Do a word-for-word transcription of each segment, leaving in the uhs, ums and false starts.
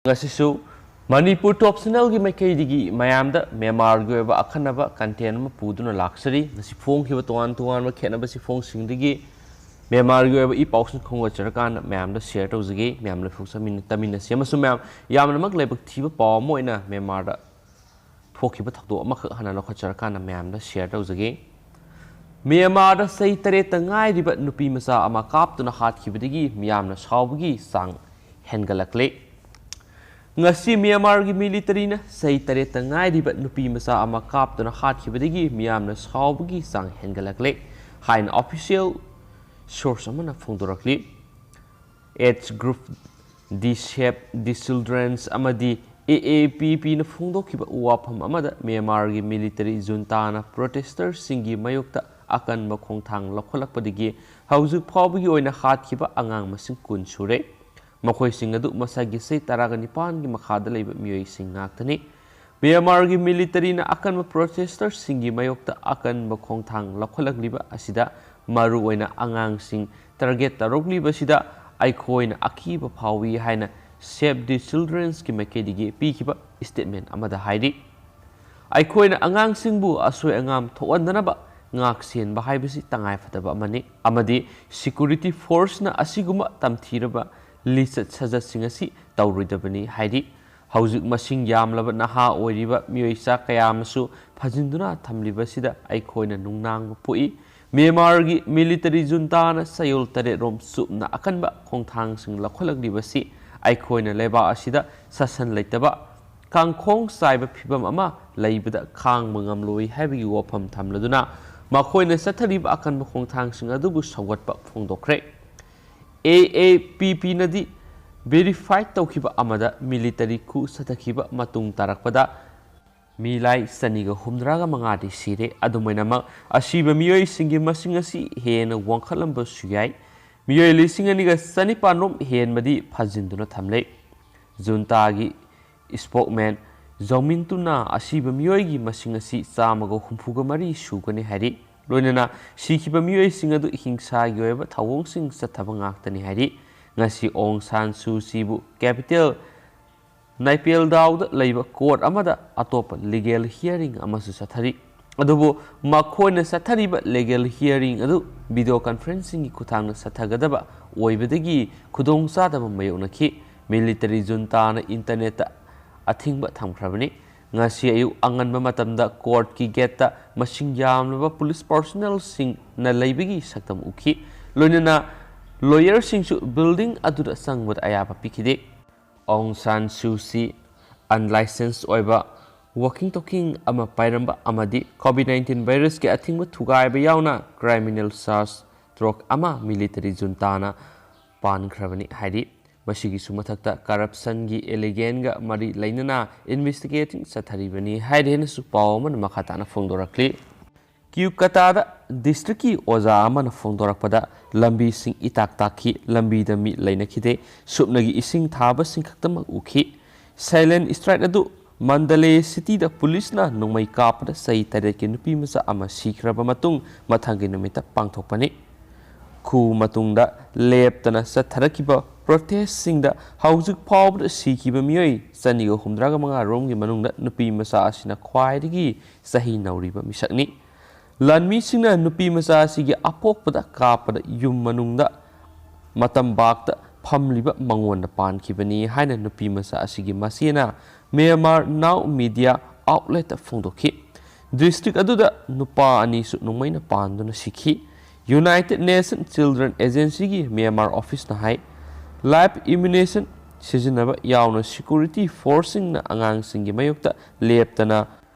ꯉꯁꯤꯁꯨ ꯃꯅꯤꯄꯨꯔ ꯇꯣꯞ ꯆꯦꯅꯦꯜꯒꯤ ꯃꯥꯏꯀꯩꯗꯒꯤ ꯃꯌꯥꯝꯗ ꯃ꯭ꯌꯥꯟꯃꯥꯔꯒꯤ ꯑꯣꯏꯕ ꯑꯈꯟꯅꯕ ꯀꯟꯇꯦꯟ ꯑꯃ ꯄꯨꯗꯨꯅ ꯂꯥꯛꯆꯔꯤ꯫ ꯉꯁꯤ ꯐꯣꯡꯈꯤꯕ ꯇꯣꯉꯥꯟ ꯇꯣꯉꯥꯟꯕ ꯈꯦꯠꯅꯕ ꯆꯦꯐꯣꯡꯁꯤꯡꯗꯒꯤ ꯃ꯭ꯌꯥꯟꯃꯥꯔꯒꯤ ꯑꯣꯏꯕ ꯏ ꯄꯥꯎꯁꯤꯡ ꯈꯣꯝꯒꯠꯆꯔꯀꯥꯟꯗ ꯃꯌꯥꯝꯗ ꯁꯤꯌꯔ ꯇꯧꯖꯒꯦ꯫ ꯃꯌꯥꯝ ꯂꯣꯏꯊꯣꯛ ꯆꯠꯃꯤꯟꯅ-, ꯇꯥꯃꯤꯟꯅꯁꯤ꯫ ꯑꯃꯁꯨꯡ ꯃꯌꯥꯝ ꯌꯥꯝꯅꯃꯛ ꯂꯥꯏꯕꯛ ꯊꯤꯕ ꯄꯥꯎ ꯑꯃ ꯑꯣꯏꯅ ꯃ꯭ꯌꯥꯟꯃꯥꯔꯗ ꯊꯣꯛꯈꯤꯕ ꯊꯧꯗꯣꯛ ꯑꯃꯈꯛ ꯍꯥꯟꯅ ꯂꯧꯈꯠꯆꯔꯀꯥꯟꯗ ꯃꯌꯥꯝꯗ ꯁꯤꯌꯔ ꯇꯧꯖꯒꯦ꯫ ꯃ꯭ꯌꯥꯟꯃꯥꯔꯗ ꯆꯍꯤ ꯇꯔꯦꯠꯇ ꯉꯥꯏꯔꯤꯕ ꯅꯨꯄꯤ ꯃꯆꯥ ꯑꯃ ꯀꯥꯞꯇꯨꯅ ꯍꯥꯠꯈꯤꯕꯗꯒꯤ ꯃꯤꯌꯥꯝꯅ ꯁꯥꯎꯕꯒꯤ ꯆꯥꯡ ꯍꯦꯟꯒꯠꯂꯛꯂꯦ꯫ ꯉꯁꯤ ꯃ꯭ꯌꯥꯟꯃꯥꯔꯒꯤ ꯃꯤꯂꯤꯇꯔꯤꯅ ꯆꯍꯤ ꯇꯔꯦꯠꯇ ꯉꯥꯏꯔꯤꯕ ꯅꯨꯄꯤ ꯃꯆꯥ ꯑꯃ ꯀꯥꯞꯇꯨꯅ ꯍꯥꯠꯈꯤꯕꯗꯒꯤ ꯃꯤꯌꯥꯝꯅ ꯁꯥꯎꯕꯒꯤ ꯆꯥꯡ ꯍꯦꯟꯒꯠꯂꯛꯂꯦ ꯍꯥꯏꯅ ꯑꯣꯐꯤꯁꯤꯌꯦꯜ ꯁꯣꯔꯁ ꯑꯃꯅ ꯐꯣꯡꯗꯣꯔꯛꯂꯤ꯫ ꯑꯦꯖ ꯒ꯭ꯔꯨꯞ ꯗꯤ ꯁꯦꯞ ꯗꯤ ꯆꯤꯜꯗ꯭ꯔꯦꯟꯁ ꯑꯃꯗꯤ ꯑꯦ ꯑꯦ ꯄꯤ ꯄꯤꯅ ꯐꯣꯡꯗꯣꯛꯈꯤꯕ ꯋꯥꯐꯝ ꯑꯃꯗ ꯃ꯭ꯌꯥꯟꯃꯥꯔꯒꯤ ꯃꯤꯂꯤꯇꯔꯤ ꯖꯨꯟꯇꯥꯅ ꯄ꯭ꯔꯣꯇꯦꯁꯇꯔꯁꯤꯡꯒꯤ ꯃꯥꯌꯣꯛꯇ ꯑꯀꯟꯕ ꯈꯣꯡꯊꯥꯡ ꯂꯧꯈꯠꯂꯛꯄꯗꯒꯤ ꯍꯧꯖꯤꯛ ꯐꯥꯎꯕꯒꯤ ꯑꯣꯏꯅ ꯍꯥꯠꯈꯤꯕ ꯑꯉꯥꯡ ꯃꯁꯤꯡ ꯀꯨꯟ ꯁꯨꯔꯦ꯫ ꯃꯈꯣꯏꯁꯤꯡ ꯑꯗꯨ ꯃꯁꯥꯒꯤ ꯆꯍꯤ ꯇꯔꯥꯒ ꯅꯤꯄꯥꯟꯒꯤ ꯃꯈꯥꯗ ꯂꯩꯕ ꯃꯤꯑꯣꯏꯁꯤꯡ ꯉꯥꯛꯇꯅꯤ꯫ ꯃ꯭ꯌꯥꯟꯃꯥꯔꯒꯤ ꯃꯤꯂꯤꯇꯔꯤꯅ ꯑꯀꯟꯕ ꯄ꯭ꯔꯣꯇꯦꯁꯇꯔꯁꯤꯡꯒꯤ ꯃꯥꯌꯣꯛꯇ ꯑꯀꯟꯕ ꯈꯣꯡꯊꯥꯡ ꯂꯧꯈꯠꯂꯛꯂꯤꯕ ꯑꯁꯤꯗ ꯃꯔꯨꯑꯣꯏꯅ ꯑꯉꯥꯡꯁꯤꯡ ꯇꯥꯔꯒꯦꯠ ꯇꯧꯔꯛꯂꯤꯕꯁꯤꯗ ꯑꯩꯈꯣꯏꯅ ꯑꯀꯤꯕ ꯐꯥꯎꯏ ꯍꯥꯏꯅ ꯁꯦꯞ ꯗꯤ ꯆꯤꯜꯗ꯭ꯔꯦꯟꯁꯀꯤ ꯃꯥꯏꯀꯩꯗꯒꯤ ꯄꯤꯈꯤꯕ ꯁ꯭ꯇꯦꯠꯃꯦꯟ ꯑꯃꯗ ꯍꯥꯏꯔꯤ꯫ ꯑꯩꯈꯣꯏꯅ ꯑꯉꯥꯡꯁꯤꯡꯕꯨ ꯑꯁꯣꯏ ꯑꯉꯥꯝ ꯊꯣꯛꯍꯟꯗꯅꯕ ꯉꯥꯛ ꯁꯦꯟꯕ ꯍꯥꯏꯕꯁꯤ ꯇꯉꯥꯏꯐꯗꯕ ꯑꯃꯅꯤ ꯑꯃꯗꯤ ꯁꯦꯀ꯭ꯌꯨꯔꯤꯇꯤ ꯐꯣꯔꯁꯅ ꯑꯁꯤꯒꯨꯝꯕ ꯇꯝꯊꯤꯔꯕ ꯂꯤꯆꯠ ꯁꯥꯖꯠꯁꯤꯡ ꯑꯁꯤ ꯇꯧꯔꯣꯏꯗꯕꯅꯤ ꯍꯥꯏꯔꯤ꯫ ꯍꯧꯖꯤꯛ ꯃꯁꯤꯡ ꯌꯥꯝꯂꯕ ꯅꯍꯥ ꯑꯣꯏꯔꯤꯕ ꯃꯤꯑꯣꯏ ꯆꯥ ꯀꯌꯥ ꯑꯃꯁꯨ ꯐꯥꯖꯤꯟꯗꯨꯅ ꯊꯝꯂꯤꯕꯁꯤꯗ ꯑꯩꯈꯣꯏꯅ ꯅꯨꯡꯅꯥꯡꯕ ꯄꯣꯛꯏ꯫ ꯃ꯭ꯌꯥꯟꯃꯥꯔꯒꯤ ꯃꯤꯂꯤꯇꯔꯤ ꯖꯨꯟꯇꯥꯅ ꯆꯌꯣꯜ ꯇꯔꯦꯠ ꯔꯣꯝ ꯆꯨꯞꯅ ꯑꯀꯟꯕ ꯈꯣꯡꯊꯥꯡꯁꯤꯡ ꯂꯧꯈꯠꯂꯛꯂꯤꯕꯁꯤ ꯑꯩꯈꯣꯏꯅ ꯂꯩꯕꯥꯛ ꯑꯁꯤꯗ ꯁꯥꯁꯟ ꯂꯩꯇꯕ, ꯀꯥꯡꯈꯣꯡ ꯆꯥꯏꯕ ꯐꯤꯚꯝ ꯑꯃ ꯂꯩꯕꯗ ꯈꯥꯡꯕ ꯉꯝꯂꯣꯏ ꯍꯥꯏꯕꯒꯤ ꯋꯥꯐꯝ ꯊꯝꯂꯗꯨꯅ ꯃꯈꯣꯏꯅ ꯆꯠꯊꯔꯤꯕ ꯑꯀꯟꯕ ꯈꯣꯡꯊꯥꯡꯁꯤꯡ ꯑꯗꯨꯕꯨ ꯁꯧꯒꯠꯄ ꯐꯣꯡꯗꯣꯛꯈ꯭ꯔꯦ꯫ ꯑꯦ ꯑꯦ ꯄꯤ ꯄꯤꯅꯗꯤ ꯚꯦꯔꯤꯐꯥꯏ ꯇꯧꯈꯤꯕ ꯑꯃꯗ ꯃꯤꯂꯤꯇꯔꯤ ꯈꯨ ꯆꯠꯊꯈꯤꯕ ꯃꯇꯨꯡ ꯇꯥꯔꯛꯄꯗ ꯃꯤꯂꯥꯏ ꯆꯅꯤꯒ ꯍꯨꯝꯗ꯭ꯔꯥꯒ ꯃꯉꯥꯗꯤ ꯁꯤꯔꯦ꯫ ꯑꯗꯨꯝ ꯑꯣꯏꯅꯃꯛ, ꯑꯁꯤꯕ ꯃꯤꯑꯣꯏꯁꯤꯡꯒꯤ ꯃꯁꯤꯡ ꯑꯁꯤ ꯍꯦꯟꯅ ꯋꯥꯡꯈꯠꯂꯝꯕꯁꯨ ꯌꯥꯏ꯫ ꯃꯤꯑꯣꯏ ꯂꯤꯁꯤꯡ ꯑꯅꯤꯒ ꯆꯅꯤꯄꯥꯟ ꯔꯣꯝ ꯍꯦꯟꯕꯗꯤ ꯐꯥꯖꯤꯟꯗꯨꯅ ꯊꯝꯂꯦ꯫ ꯖꯨꯟꯇꯥꯒꯤ ꯁ꯭ꯄꯣꯛꯃꯦꯟ ꯖꯣꯃꯤꯟꯇꯨꯅ ꯑꯁꯤꯕ ꯃꯤꯑꯣꯏꯒꯤ ꯃꯁꯤꯡ ꯑꯁꯤ ꯆꯥꯝꯃꯒ ꯍꯨꯝꯐꯨꯒ ꯃꯔꯤ ꯁꯨꯒꯅꯤ ꯍꯥꯏꯔꯤ꯫ ꯂꯣꯏꯅꯅ ꯁꯤꯈꯤꯕ ꯃꯤꯑꯣꯏꯁꯤꯡ ꯑꯗꯨ ꯍꯤꯡꯁꯥꯒꯤ ꯑꯣꯏꯕ ꯊꯧꯑꯣꯡꯁꯤꯡ ꯆꯠꯊꯕ ꯉꯥꯛꯇꯅꯤ ꯍꯥꯏꯔꯤ꯫ ꯉꯁꯤ ꯑꯣꯡ ꯁꯥꯟ ꯁꯨ ꯆꯤꯕꯨ ꯀꯦꯄꯤꯇꯦꯜ ꯅꯥꯏꯄꯦꯜꯗꯥꯎꯗ ꯂꯩꯕ ꯀꯣꯔꯠ ꯑꯃꯗ ꯑꯇꯣꯞꯄ ꯂꯤꯒꯦꯜ ꯍꯤꯌꯔꯤꯡ ꯑꯃꯁꯨ ꯆꯠꯊꯔꯤ꯫ ꯑꯗꯨꯕꯨ ꯃꯈꯣꯏꯅ ꯆꯠꯊꯔꯤꯕ ꯂꯤꯒꯦꯜ ꯍꯤꯌꯔꯤꯡ ꯑꯗꯨ ꯚꯤꯗꯤꯑꯣ ꯀꯟꯐꯔꯦꯟꯁꯤꯡꯒꯤ ꯈꯨꯠꯊꯥꯡꯗ ꯆꯠꯊꯒꯗꯕ ꯑꯣꯏꯕꯗꯒꯤ ꯈꯨꯗꯣꯡꯆꯥꯗꯕ ꯃꯥꯌꯣꯛꯅꯈꯤ꯫ ꯃꯤꯂꯤꯇꯔꯤ ꯖꯨꯟꯇꯥꯅ ꯏꯟꯇꯔꯅꯦꯠꯇ ꯑꯊꯤꯡꯕ ꯊꯝꯈ꯭ꯔꯕꯅꯤ꯫ ꯉꯁꯤ ꯑꯌꯨꯛ ꯑꯉꯟꯕ ꯃꯇꯝꯗ ꯀꯣꯔꯠꯀꯤ ꯒꯦꯠꯇ ꯃꯁꯤꯡ ꯌꯥꯝꯂꯕ ꯄꯨꯂꯤꯁ ꯄꯥꯔꯁꯣꯅꯦꯜꯁꯤꯡꯅ ꯂꯩꯕꯒꯤ ꯁꯛꯇꯝ ꯎꯈꯤ꯫ ꯂꯣꯏꯅꯅ ꯂꯣꯌꯔꯁꯤꯡꯁꯨ ꯕꯤꯜꯗꯤꯡ ꯑꯗꯨꯗ ꯆꯪꯕꯗ ꯑꯌꯥꯕ ꯄꯤꯈꯤꯗꯦ꯫ ꯑꯣꯡ ꯁꯥꯟ ꯁꯨ ꯆꯤ ꯑꯟꯂꯥꯏꯁꯦꯟꯁ ꯑꯣꯏꯕ ꯋꯥꯀꯤꯡ ꯇꯣꯀꯤꯡ ꯑꯃ ꯄꯥꯏꯔꯝꯕ ꯑꯃꯗꯤ ꯀꯣꯚꯤꯗ ꯅꯥꯏꯟꯇꯤꯟ ꯚꯥꯏꯔꯁꯀꯤ ꯑꯊꯤꯡꯕ ꯊꯨꯒꯥꯏꯕ ꯌꯥꯎꯅ ꯀ꯭ꯔꯤꯃꯤꯅꯦꯜ ꯆꯥꯔꯖ ꯇꯔꯨꯛ ꯑꯃ ꯃꯤꯂꯤꯇꯔꯤ ꯖꯨꯟꯇꯥꯅ ꯄꯥꯟꯈ꯭ꯔꯕꯅꯤ ꯍꯥꯏꯔꯤ꯫ ꯃꯁꯤꯒꯤꯁꯨ ꯃꯊꯛꯇ ꯀꯔꯞꯁꯟꯒꯤ ꯑꯦꯂꯤꯒꯦꯟꯒ ꯃꯔꯤ ꯂꯩꯅꯅ ꯏꯟꯚꯦꯁꯇꯤꯒꯦꯇꯤꯡ ꯆꯠꯊꯔꯤꯕꯅꯤ ꯍꯥꯏꯔꯤ ꯍꯥꯏꯅꯁꯨ ꯄꯥꯎ ꯑꯃꯅ ꯃꯈꯥ ꯇꯥꯅ ꯐꯣꯡꯗꯣꯔꯛꯂꯤ꯫ ꯀ꯭ꯌꯨꯀꯇꯥꯗ ꯗꯤꯁꯇ꯭ꯔꯤꯛꯀꯤ ꯑꯣꯖꯥ ꯑꯃꯅ ꯐꯣꯡꯗꯣꯔꯛꯄꯗ ꯂꯝꯕꯤꯁꯤꯡ ꯏꯇꯥꯛ ꯇꯥꯛꯈꯤ, ꯂꯝꯕꯤꯗ ꯃꯤ ꯂꯩꯅꯈꯤꯗꯦ, ꯁꯨꯞꯅꯒꯤ ꯏꯁꯤꯡ ꯊꯥꯕꯁꯤꯡ ꯈꯛꯇꯃꯛ ꯎꯈꯤ꯫ ꯁꯥꯏꯂꯦꯟ ꯁ꯭ꯇ꯭ꯔꯥꯏꯛ ꯑꯗꯨ ꯃꯟꯗꯂꯦ ꯁꯤꯇꯤꯗ ꯄꯨꯂꯤꯁꯅ ꯅꯣꯡꯃꯩ ꯀꯥꯞꯄꯗ ꯆꯍꯤ ꯇꯔꯦꯠꯀꯤ ꯅꯨꯄꯤ ꯃꯆꯥ ꯑꯃ ꯁꯤꯈ꯭ꯔꯕ ꯃꯇꯨꯡ ꯃꯊꯪꯒꯤ ꯅꯨꯃꯤꯠꯇ ꯄꯥꯡꯊꯣꯛꯄꯅꯤ꯫ ꯈꯨ ꯃꯇꯨꯡꯗ ꯂꯦꯞꯇꯅ ꯆꯠꯊꯔꯛꯈꯤꯕ ꯄ꯭ꯔꯣꯇꯦꯁꯁꯤꯡꯗ ꯍꯧꯖꯤꯛ ꯐꯥꯎꯕꯗ ꯁꯤꯈꯤꯕ ꯃꯤꯑꯣꯏ ꯆꯅꯤꯒ ꯍꯨꯝꯗ꯭ꯔꯥꯒ ꯃꯉꯥ ꯔꯣꯝꯒꯤ ꯃꯅꯨꯡꯗ ꯅꯨꯄꯤ ꯃꯆꯥ ꯑꯁꯤꯅ ꯈ꯭ꯋꯥꯏꯗꯒꯤ ꯆꯍꯤ ꯅꯧꯔꯤꯕ ꯃꯤꯁꯛꯅꯤ꯫ ꯂꯥꯟꯃꯤꯁꯤꯡꯅ ꯅꯨꯄꯤ ꯃꯆꯥ ꯑꯁꯤꯒꯤ ꯑꯄꯣꯛꯄꯗ ꯀꯥꯞꯄꯗ ꯌꯨꯝ ꯃꯅꯨꯡꯗ ꯃꯇꯝꯕꯥꯛꯇ ꯐꯝꯂꯤꯕ ꯃꯉꯣꯟꯗ ꯄꯥꯟꯈꯤꯕꯅꯤ ꯍꯥꯏꯅ ꯅꯨꯄꯤ ꯃꯆꯥ ꯑꯁꯤꯒꯤ ꯃꯆꯦꯅ ꯃ꯭ꯌꯥꯟꯃꯥꯔ ꯅꯥꯎ ꯃꯤꯗꯤꯌꯥ ꯑꯥꯎꯠꯂꯦꯠꯇ ꯐꯣꯡꯗꯣꯛꯈꯤ꯫ ꯗꯤꯁꯇ꯭ꯔꯤꯛ ꯑꯗꯨꯗ ꯅꯨꯄꯥ ꯑꯅꯤꯁꯨ ꯅꯣꯡꯃꯩꯅ ꯄꯥꯟꯗꯨꯅ ꯁꯤꯈꯤ꯫ ꯌꯨꯅꯥꯏꯇꯦꯗ ꯅꯦꯁꯟ ꯆꯤꯜꯗ꯭ꯔꯦꯟ ꯑꯦꯖꯦꯟꯁꯤꯒꯤ ꯃ꯭ꯌꯥꯟꯃꯥꯔ ꯑꯣꯐꯤꯁꯅ ꯍꯥꯏ, ꯂꯥꯏꯐ ꯑꯦꯃꯨꯅꯤꯁꯟ ꯁꯤꯖꯤꯟꯅꯕ ꯌꯥꯎꯅ ꯁꯦꯀ꯭ꯌꯨꯔꯤꯇꯤ ꯐꯣꯔꯁꯁꯤꯡꯅ ꯑꯉꯥꯡꯁꯤꯡꯒꯤ ꯃꯥꯌꯣꯛꯇ ꯂꯦꯞꯇꯅ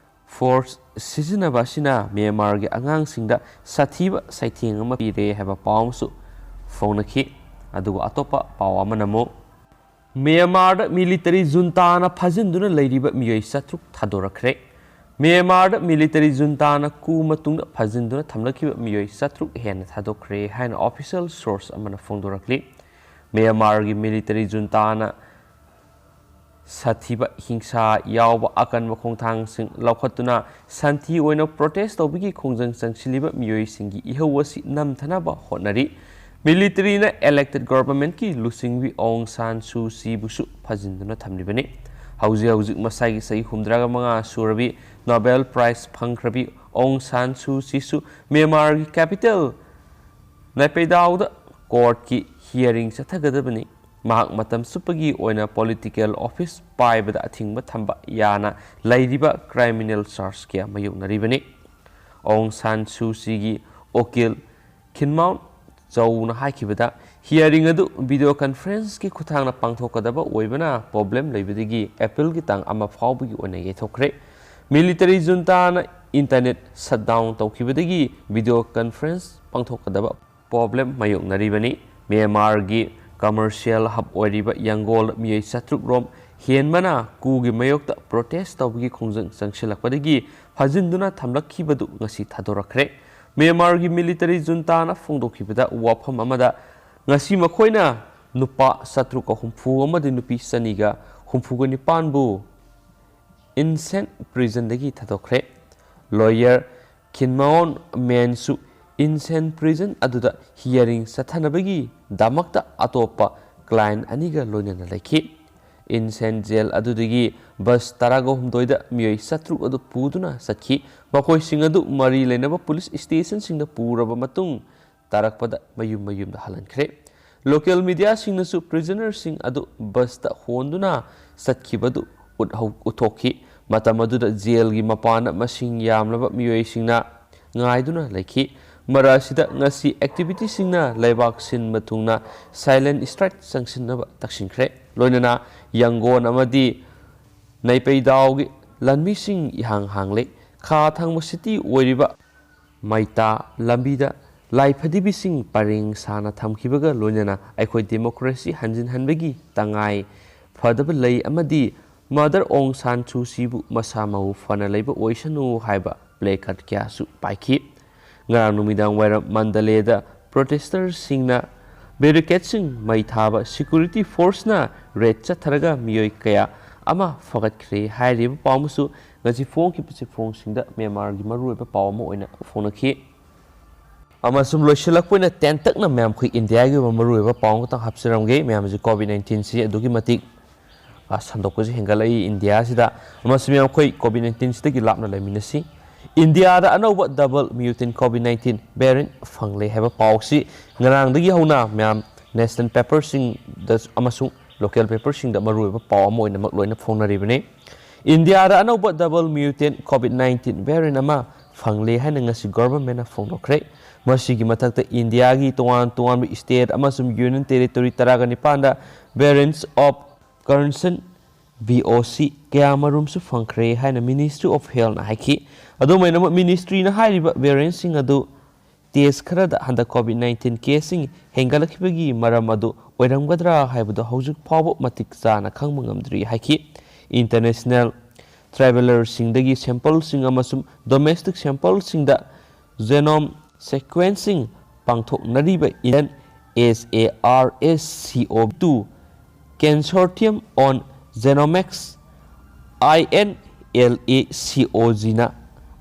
ꯐꯣꯔꯁ ꯁꯤꯖꯤꯟꯅꯕ ꯑꯁꯤꯅ ꯃ꯭ꯌꯥꯟꯃꯥꯔꯒꯤ ꯑꯉꯥꯡꯁꯤꯡꯗ ꯁꯥꯊꯤꯕ ꯆꯩꯊꯦꯡ ꯑꯃ ꯄꯤꯔꯦ ꯍꯥꯏꯕ ꯄꯥꯎ ꯑꯃꯁꯨ ꯐꯣꯡꯅꯈꯤ꯫ ꯑꯗꯨꯒ ꯑꯇꯣꯞꯄ ꯄꯥꯎ ꯑꯃꯅ ꯑꯃꯨꯛ ꯃ꯭ꯌꯥꯟꯃꯥꯔꯗ ꯃꯤꯂꯤꯇꯔꯤ ꯖꯨꯟꯇꯥꯅ ꯐꯥꯖꯤꯟꯗꯨꯅ ꯂꯩꯔꯤꯕ ꯃꯤꯑꯣꯏ ꯆꯥꯇ꯭ꯔꯨꯛ ꯊꯥꯗꯣꯔꯛꯈ꯭ꯔꯦ꯫ ꯃ꯭ꯌꯥꯟꯃꯥꯔꯗ ꯃꯤꯂꯤꯇꯔꯤ ꯖꯨꯟꯇꯥꯅ ꯀꯨ ꯃꯇꯨꯡꯗ ꯐꯥꯖꯤꯟꯗꯨꯅ ꯊꯝꯂꯛꯈꯤꯕ ꯃꯤꯑꯣꯏ ꯆꯥꯇ꯭ꯔꯨꯛ ꯍꯦꯟꯅ ꯊꯥꯗꯣꯛꯈ꯭ꯔꯦ ꯍꯥꯏꯅ ꯑꯣꯐꯤꯁꯤꯌꯦꯜ ꯁꯣꯔꯁ ꯑꯃꯅ ꯐꯣꯡꯗꯣꯔꯛꯂꯤ꯫ ꯃ꯭ꯌꯥꯟꯃꯥꯔꯒꯤ ꯃꯤꯂꯤꯇꯔꯤ ꯖꯨꯟꯇꯥꯅ ꯁꯥꯊꯤꯕ ꯍꯤꯡꯁꯥ ꯌꯥꯎꯕ ꯑꯀꯟꯕ ꯈꯣꯡꯊꯥꯡꯁꯤꯡ ꯂꯧꯈꯠꯇꯨꯅ ꯁꯥꯟꯇꯤ ꯑꯣꯏꯅ ꯄ꯭ꯔꯣꯇꯦꯁ ꯇꯧꯕꯒꯤ ꯈꯣꯡꯖꯪ ꯆꯪꯁꯤꯜꯂꯤꯕ ꯃꯤꯑꯣꯏꯁꯤꯡꯒꯤ ꯏꯍꯧ ꯑꯁꯤ ꯅꯝꯊꯅꯕ ꯍꯣꯠꯅꯔꯤ꯫ ꯃꯤꯂꯤꯇꯔꯤꯅ ꯏꯂꯦꯛꯇꯦꯗ ꯒꯚꯔꯟꯃꯦꯟꯠꯀꯤ ꯂꯨꯆꯤꯡꯕꯤ ꯑꯣꯡ ꯁꯥꯟ ꯁꯨ ꯆꯤꯕꯨꯁꯨ ꯐꯥꯖꯤꯟꯗꯨꯅ ꯊꯝꯂꯤꯕꯅꯤ꯫ ꯍꯧꯖꯤꯛ ꯍꯧꯖꯤꯛ ꯃꯁꯥꯒꯤ ꯆꯍꯤ ꯍꯨꯝꯗ꯭ꯔꯥꯒ ꯃꯉꯥ ꯁꯨꯔꯕꯤ ꯅꯣꯕꯦꯜ ꯄ꯭ꯔꯥꯏꯖ ꯐꯪꯈ꯭ꯔꯕꯤ ꯑꯣꯡ ꯁꯥꯟ ꯁꯨ ꯆꯤꯁꯨ ꯃ꯭ꯌꯥꯟꯃꯥꯔꯒꯤ ꯀꯦꯄꯤꯇꯦꯜ ꯅꯥꯏꯄꯩꯗꯥꯎꯗ ꯀꯣꯔꯠꯀꯤ ꯍꯤꯌꯥꯔꯤꯡ ꯆꯠꯊꯒꯗꯕꯅꯤ꯫ ꯃꯍꯥꯛ ꯃꯇꯝ ꯆꯨꯞꯄꯒꯤ ꯑꯣꯏꯅ ꯄꯣꯂꯤꯇꯤꯀꯦꯜ ꯑꯣꯐꯤꯁ ꯄꯥꯏꯕꯗ ꯑꯊꯤꯡꯕ ꯊꯝꯕ ꯌꯥꯅ ꯂꯩꯔꯤꯕ ꯀ꯭ꯔꯤꯃꯤꯅꯦꯜ ꯆꯥꯔꯖ ꯀꯌꯥ ꯃꯥꯌꯣꯛꯅꯔꯤꯕꯅꯤ꯫ ꯑꯣꯡ ꯁꯥꯟ ꯁꯨ ꯆꯤꯒꯤ ꯎꯀꯤꯜ ꯈꯤꯟꯃꯥꯎꯟ ꯆꯧꯅ ꯍꯥꯏꯈꯤꯕꯗ, ꯍꯤꯌꯥꯔꯤꯡ ꯑꯗꯨ ꯚꯤꯗꯤꯑꯣ ꯀꯟꯐꯔꯦꯟꯁꯀꯤ ꯈꯨꯠꯊꯥꯡꯗ ꯄꯥꯡꯊꯣꯛꯀꯗꯕ ꯑꯣꯏꯕꯅ ꯄ꯭ꯔꯣꯕ꯭ꯂꯦꯝ ꯂꯩꯕꯗꯒꯤ ꯑꯦꯄ꯭ꯔꯤꯜꯒꯤ ꯇꯥꯡ ꯑꯃ ꯐꯥꯎꯕꯒꯤ ꯑꯣꯏꯅ ꯌꯩꯊꯣꯛꯈ꯭ꯔꯦ꯫ Military ꯖꯨꯟꯇꯥꯅ internet shutdown ꯇꯧꯈꯤꯕꯗꯒꯤ video conference ꯄꯥꯡꯊꯣꯛꯀꯗꯕ ꯄ꯭ꯔꯣꯕ꯭ꯂꯦꯝ ꯃꯥꯌꯣꯛꯅꯔꯤꯕꯅꯤ꯫ ꯃ꯭ꯌꯥꯟꯃꯥꯔꯒꯤ ꯀꯃꯔꯁꯤꯌꯦꯜ ꯍꯕ ꯑꯣꯏꯔꯤꯕ ꯌꯥꯡꯒꯣꯟ ꯃꯤꯑꯣꯏ ꯆꯥꯇ꯭ꯔꯨꯛ ꯔꯣꯝ ꯍꯦꯟꯕꯅ ꯀꯨꯒꯤ ꯃꯥꯌꯣꯛꯇ ꯄ꯭ꯔꯣꯇꯦꯁ ꯇꯧꯕꯒꯤ ꯈꯣꯡꯖꯪ ꯆꯪꯁꯤꯜꯂꯛꯄꯗꯒꯤ ꯐꯥꯖꯤꯟꯗꯨꯅ ꯊꯝꯂꯛꯈꯤꯕꯗꯨ ꯉꯁꯤ ꯊꯥꯗꯣꯔꯛꯈ꯭ꯔꯦ꯫ ꯃ꯭ꯌꯥꯟꯃꯥꯔꯒꯤ ꯃꯤꯂꯤꯇꯔꯤ ꯖꯨꯟꯇꯥꯅ ꯐꯣꯡꯗꯣꯛꯈꯤꯕꯗ, ꯋꯥꯐꯝ ꯑꯃꯗ ꯉꯁꯤ ꯃꯈꯣꯏꯅ ꯅꯨꯄꯥ ꯆꯥꯇ꯭ꯔꯨꯛꯀ ꯍꯨꯝꯐꯨ ꯑꯃꯗꯤ ꯅꯨꯄꯤ ꯆꯅꯤꯒ ꯍꯨꯝꯐꯨꯒ ꯅꯤꯄꯥꯟꯕꯨ ꯏꯟꯁꯦꯟ ꯄ꯭ꯔꯤꯖꯟꯗꯒꯤ ꯊꯥꯗꯣꯛꯈ꯭ꯔꯦ꯫ ꯂꯣꯌꯔ ꯈꯤꯟꯃꯥꯎꯟ ꯃꯦꯟꯁꯨ ꯏꯟꯁꯦꯟ ꯄ꯭ꯔꯤꯖꯟ ꯑꯗꯨꯗ ꯍꯤꯌꯥꯔꯤꯡ ꯆꯠꯊꯅꯕꯒꯤꯗꯃꯛꯇ ꯑꯇꯣꯞꯄ ꯀ꯭ꯂꯥꯏꯟ ꯑꯅꯤꯒ ꯂꯣꯏꯅꯅ ꯂꯩꯈꯤ꯫ ꯏꯟꯁꯦꯟ ꯖꯦꯜ ꯑꯗꯨꯗꯒꯤ ꯕꯁ ꯇꯔꯥꯒ ꯍꯨꯝꯗꯣꯏꯗ ꯃꯤꯑꯣꯏ ꯆꯥꯇ꯭ꯔꯨꯛ ꯑꯗꯨ ꯄꯨꯗꯨꯅ ꯆꯠꯈꯤ꯫ ꯃꯈꯣꯏꯁꯤꯡ ꯑꯗꯨ ꯃꯔꯤ ꯂꯩꯅꯕ ꯄꯨꯂꯤꯁ ꯁ꯭ꯇꯦꯁꯟꯁꯤꯡꯗ ꯄꯨꯔꯕ ꯃꯇꯨꯡ, ꯇꯥꯔꯛꯄꯗ ꯃꯌꯨꯝ ꯃꯌꯨꯝꯗ ꯍꯜꯍꯟꯈ꯭ꯔꯦ꯫ ꯂꯣꯀꯦꯜ ꯃꯤꯗꯤꯌꯥꯁꯤꯡꯅꯁꯨ ꯄ꯭ꯔꯤꯖꯅꯔꯁꯤꯡ ꯑꯗꯨ ꯕꯁꯇ ꯍꯣꯟꯗꯨꯅ ꯆꯠꯈꯤꯕꯗꯨ ꯎꯠꯍꯧ-, ꯎꯠꯊꯣꯛꯈꯤ꯫ ꯃꯇꯝ ꯑꯗꯨꯗ ꯖꯦꯜꯒꯤ ꯃꯄꯥꯟꯗ ꯃꯁꯤꯡ ꯌꯥꯝꯂꯕ ꯃꯤꯑꯣꯏꯁꯤꯡꯅ ꯉꯥꯏꯗꯨꯅ ꯂꯩꯈꯤ꯫ ꯃꯔꯛ ꯑꯁꯤꯗ ꯉꯁꯤ ꯑꯦꯛꯇꯤꯚꯤꯁ꯭ꯠꯁꯤꯡꯅ ꯂꯩꯕꯥꯛ ꯁꯤꯟꯕ ꯊꯨꯡꯅ ꯁꯥꯏꯂꯦꯟ ꯁ꯭ꯇ꯭ꯔꯥꯏꯛ ꯆꯪꯁꯤꯟꯅꯕ ꯇꯛꯁꯤꯟꯈ꯭ꯔꯦ꯫ ꯂꯣꯏꯅꯅ ꯌꯥꯡꯒꯣꯟ ꯑꯃꯗꯤ ꯅꯥꯏꯄꯩꯗꯥꯎꯒꯤ ꯂꯝꯕꯤꯁꯤꯡ ꯏꯍꯥꯡ ꯍꯥꯡꯂꯦ꯫ ꯈꯥ ꯊꯪꯕ ꯁꯤꯇꯤ ꯑꯣꯏꯔꯤꯕ ꯃꯩꯇꯥ ꯂꯝꯕꯤꯗ ꯂꯥꯏꯐꯗꯤꯕꯤꯁꯤꯡ ꯄꯔꯦꯡ ꯁꯥꯅ ꯊꯝꯈꯤꯕꯒ ꯂꯣꯏꯅꯅ ꯑꯩꯈꯣꯏ ꯗꯦꯃꯣꯀ꯭ꯔꯦꯁꯤ ꯍꯟꯖꯤꯟꯍꯟꯕꯒꯤ ꯇꯉꯥꯏ ꯐꯗꯕ ꯂꯩ ꯑꯃꯗꯤ ꯃꯗꯔ ꯑꯣꯡ ꯁꯥꯟ ꯁꯨ ꯆꯤꯕꯨ ꯃꯁꯥ ꯃꯎ ꯐꯅ ꯂꯩꯕ ꯑꯣꯏꯁꯅꯨ ꯍꯥꯏꯕ ꯄ꯭ꯂꯦ ꯀꯥꯔꯗ ꯀꯌꯥꯁꯨ ꯄꯥꯏꯈꯤ꯫ ꯉꯔꯥꯡ ꯅꯨꯃꯤꯗꯥꯡ ꯋꯥꯏꯔꯝ ꯃꯟꯗꯂꯦꯗ ꯄ꯭ꯔꯣꯇꯦꯁꯇꯔꯁꯤꯡꯅ ꯕꯦꯔꯤꯀꯦꯗꯁꯤꯡ ꯃꯩ ꯊꯥꯕ ꯁꯦꯀ꯭ꯌꯨꯔꯤꯇꯤ ꯐꯣꯔꯁꯅ ꯔꯦꯗ ꯆꯠꯊꯔꯒ ꯃꯤꯑꯣꯏ ꯀꯌꯥ ꯑꯃ ꯐꯒꯠꯈ꯭ꯔꯦ ꯍꯥꯏꯔꯤꯕ ꯄꯥꯎ ꯑꯃꯁꯨ ꯉꯁꯤ ꯐꯣꯡꯈꯤꯕ ꯆꯦꯐꯣꯡꯁꯤꯡꯗ ꯃ꯭ꯌꯥꯟꯃꯥꯔꯒꯤ ꯃꯔꯨꯑꯣꯏꯕ ꯄꯥꯎ ꯑꯃ ꯑꯣꯏꯅ ꯐꯣꯡꯅꯈꯤ꯫ ꯑꯃꯁꯨꯡ ꯂꯣꯏꯁꯤꯜꯂꯛꯄ ꯑꯣꯏꯅ ꯇꯦꯟꯇꯛꯅ ꯃꯌꯥꯝ ꯑꯩꯈꯣꯏ ꯏꯟꯗꯤꯌꯥꯒꯤ ꯑꯣꯏꯕ ꯃꯔꯨꯑꯣꯏꯕ ꯄꯥꯎ ꯑꯃꯇꯪ ꯍꯥꯞꯆꯔꯝꯒꯦ꯫ ꯃꯌꯥꯝꯁꯦ ꯀꯣꯚꯤꯗ ꯅꯥꯏꯟꯇꯤꯟꯁꯤ ꯑꯗꯨꯛꯀꯤ ꯃꯇꯤꯛ ꯁꯟꯗꯣꯛꯄꯁꯤ ꯍꯦꯟꯒꯠꯂꯛꯏ ꯏꯟꯗꯤꯌꯥꯁꯤꯗ꯫ ꯑꯃꯁꯨꯡ ꯃꯌꯥꯝ ꯑꯩꯈꯣꯏ ꯀꯣꯚꯤꯗ ꯅꯥꯏꯟꯇꯤꯟꯁꯤꯗꯒꯤ ꯂꯥꯞꯅ ꯂꯩꯃꯤꯟꯅꯁꯤ꯫ ꯏꯟꯗꯤꯌꯥꯗ ꯑꯅꯧꯕ ꯗꯕꯜ ꯃ꯭ꯌꯨꯇꯦꯟ ꯀꯣꯚꯤꯗ ꯅꯥꯏꯟꯇꯤꯟ ꯚꯦꯔꯤꯌꯦꯟ ꯐꯪꯂꯦ ꯍꯥꯏꯕ ꯄꯥꯎꯁꯤ ꯉꯔꯥꯡꯗꯒꯤ ꯍꯧꯅ ꯃꯌꯥꯝ ꯅꯦꯁꯅꯦꯜ ꯄꯦꯄꯔꯁꯤꯡꯗ ꯑꯃꯁꯨꯡ ꯂꯣꯀꯦꯜ ꯄꯦꯄꯔꯁꯤꯡꯗ ꯃꯔꯨꯑꯣꯏꯕ ꯄꯥꯎ ꯑꯃ ꯑꯣꯏꯅꯃꯛ ꯂꯣꯏꯅ ꯐꯣꯡꯅꯔꯤꯕꯅꯤ꯫ ꯏꯟꯗꯤꯌꯥꯗ ꯑꯅꯧꯕ ꯗꯕꯜ ꯃ꯭ꯌꯨꯇꯦꯟ ꯀꯣꯚꯤꯗ ꯅꯥꯏꯟꯇꯤꯟ ꯚꯦꯔꯤꯌꯦꯟ ꯑꯃ ꯐꯪꯂꯦ ꯍꯥꯏꯅ ꯉꯁꯤ ꯒꯣꯚꯔꯟꯃꯦꯟꯅ ꯐꯣꯡꯗꯣꯛꯈ꯭ꯔꯦ꯫ ꯃꯁꯤꯒꯤ ꯃꯊꯛꯇ ꯏꯟꯗꯤꯌꯥꯒꯤ ꯇꯣꯉꯥꯟ ꯇꯣꯉꯥꯟꯕ ꯁ꯭ꯇꯦꯠ ꯑꯃꯁꯨꯡ ꯌꯨꯅꯤꯌꯟ ꯇꯦꯔꯤꯇꯣꯔꯤ ꯇꯔꯥꯒ ꯅꯤꯄꯥꯟꯗ ꯚꯦꯔꯤꯌꯦꯟꯠꯁ ꯑꯣꯐ ꯀꯟꯁꯔꯟ, ꯚꯤ ꯑꯣ ꯁꯤ, ꯀꯌꯥꯃꯔꯨꯝꯁꯨ ꯐꯪꯈ꯭ꯔꯦ ꯍꯥꯏꯅ ꯃꯤꯅꯤꯁꯇ꯭ꯔꯤ ꯑꯣꯐ ꯍꯦꯜꯠꯅ ꯍꯥꯏꯈꯤ꯫ ꯑꯗꯨꯝ ꯑꯣꯏꯅꯃꯛ, ꯃꯤꯅꯤꯁꯇ꯭ꯔꯤꯅ ꯍꯥꯏꯔꯤꯕ ꯚꯦꯔꯤꯌꯦꯟꯠꯁꯤꯡ ꯑꯗꯨ ꯇꯦꯁ ꯈꯔꯗ ꯍꯟꯗꯛ ꯀꯣꯚꯤꯗ ꯅꯥꯏꯟꯇꯤꯟ ꯀꯦꯁꯁꯤꯡ ꯍꯦꯟꯒꯠꯂꯛꯈꯤꯕꯒꯤ ꯃꯔꯝ ꯑꯗꯨ ꯑꯣꯏꯔꯝꯒꯗ꯭ꯔꯥ ꯍꯥꯏꯕꯗꯨ ꯍꯧꯖꯤꯛ ꯐꯥꯎꯕ ꯃꯇꯤꯛ ꯆꯥꯅ ꯈꯪꯕ ꯉꯝꯗ꯭ꯔꯤ ꯍꯥꯏꯈꯤ꯫ ꯏꯟꯇꯔꯅꯦꯁꯅꯦꯜ ꯇ꯭ꯔꯥꯚꯦꯂꯔꯁꯤꯡꯗꯒꯤ ꯁꯦꯝꯄꯜꯁꯤꯡ ꯑꯃꯁꯨꯡ ꯗꯣꯃꯦꯁꯇꯤꯛ ꯁꯦꯝꯄꯜꯁꯤꯡꯗ ꯖꯦꯅꯣꯝ ꯁꯦꯀ꯭ꯋꯦꯟꯁꯤꯡ ꯄꯥꯡꯊꯣꯛꯅꯔꯤꯕ Indian S A R S C O two Consortium on Genomics, I N L A C O ꯖꯤꯅ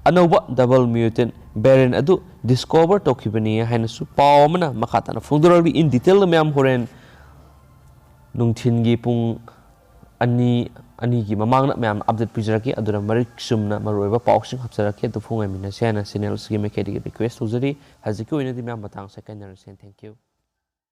ꯑꯅꯧꯕ ꯗꯕꯜ ꯃ꯭ꯌꯨꯇꯦꯟ ꯚꯦꯔꯤꯌꯦꯟꯠ ꯑꯗꯨ ꯗꯤꯁꯀꯣꯚꯔ ꯇꯧꯈꯤꯕꯅꯤ ꯍꯥꯏꯅꯁꯨ ꯄꯥꯎ ꯑꯃꯅ ꯃꯈꯥ ꯇꯥꯅ ꯐꯣꯡꯗꯣꯔꯛꯂꯤ꯫ In detail ꯃꯌꯥꯝ ꯍꯣꯔꯦꯟ ꯅꯨꯡꯊꯤꯟꯒꯤ ꯄꯨꯡ ꯑꯅꯤ, ꯑꯅꯤꯒꯤ ꯃꯃꯥꯡꯗ ꯃꯌꯥꯝ ꯑꯞꯗꯦꯠ ꯄꯤꯖꯔꯛꯀꯦ꯫ ꯑꯗꯨꯅ ꯃꯔꯤꯛ ꯆꯨꯝꯅ ꯃꯔꯨꯑꯣꯏꯕ ꯄꯥꯎꯁꯤꯡ ꯍꯥꯞꯆꯔꯛꯀꯦ꯫ ꯑꯗꯨ ꯐꯣꯡꯉꯥꯏꯃꯤꯟꯅꯁꯦ ꯍꯥꯏꯅ ꯆꯦꯅꯦꯜꯁꯤꯒꯤ ꯃꯥꯏꯀꯩꯗꯒꯤ ꯔꯤꯀ꯭ꯋꯦꯁ ꯇꯧꯖꯔꯤ꯫ ꯍꯧꯖꯤꯛꯀꯤ ꯑꯣꯏꯅꯗꯤ ꯃꯌꯥꯝ ꯃꯇꯥꯡꯁꯦ ꯀꯥꯏꯅꯔꯁꯦ꯫ Thank you꯫